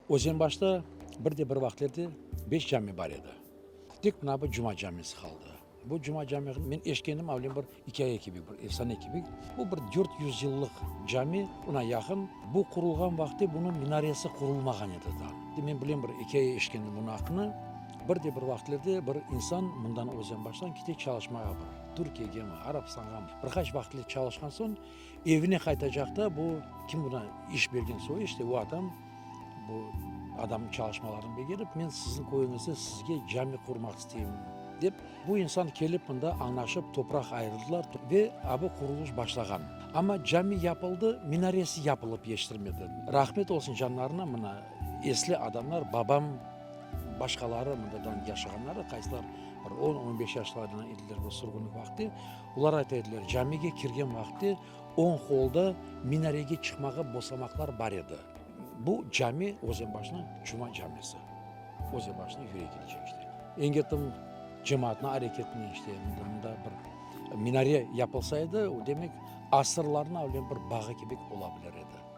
Özenbaşta bir de bir vaqıtlerde beş cami bar edi. Tek mına bu Cuma camisi qaldı. Bu Cuma cami, men eşitkenim avlen bir ikâye kibi, bir efsane kibi. Bu bir 400 yıllıq cami, oña yaqın. Bu qurulğan vaqıtte bunıñ minaresi qurulmağan edi daa. Men bilem bir ikâye eşitkendim bunıñ aqqında. Bir de bir vaqıtlerde bir insan mından Özenbaştan kete çalışmağa bir Türkiyegemi, Arabstanğamı. Bir qaç vaqıtle çalışqan soñ evine qaytacaqta bu kim buna iş bergen soy işte o adam bu adamnıñ çalışmalarını begenip men siziñ köyüñizde sizge cami qurmaq isteyim dep bu insan kelip mında añlaşıp topraq ayırdılar ve a bu quruluş başlağan. Amma cami yapıldı, minaresi yapılıp yetiştirmedi. Rahmet olsun canlarına mına esli adamlar babam, Başqaları, mındadan yaşağanları, qaysılar bir on, on beş yaşlarında ediler bu sürgünlik vaqtı, olar ayta ediler, camige kirgen vaqıtte oñ qolda minarege çıqmağa basamaqlar bar edi. Bu cami Özenbaşnıñ Cuma camisi. Özenbaşnıñ yüregi diycek işte. Engetim cemaatnıñ areketinen işte mında, mında bir minare yapılsa edi, o demek asırlarnıñ avlen bir bağı kibik ola bilir edi.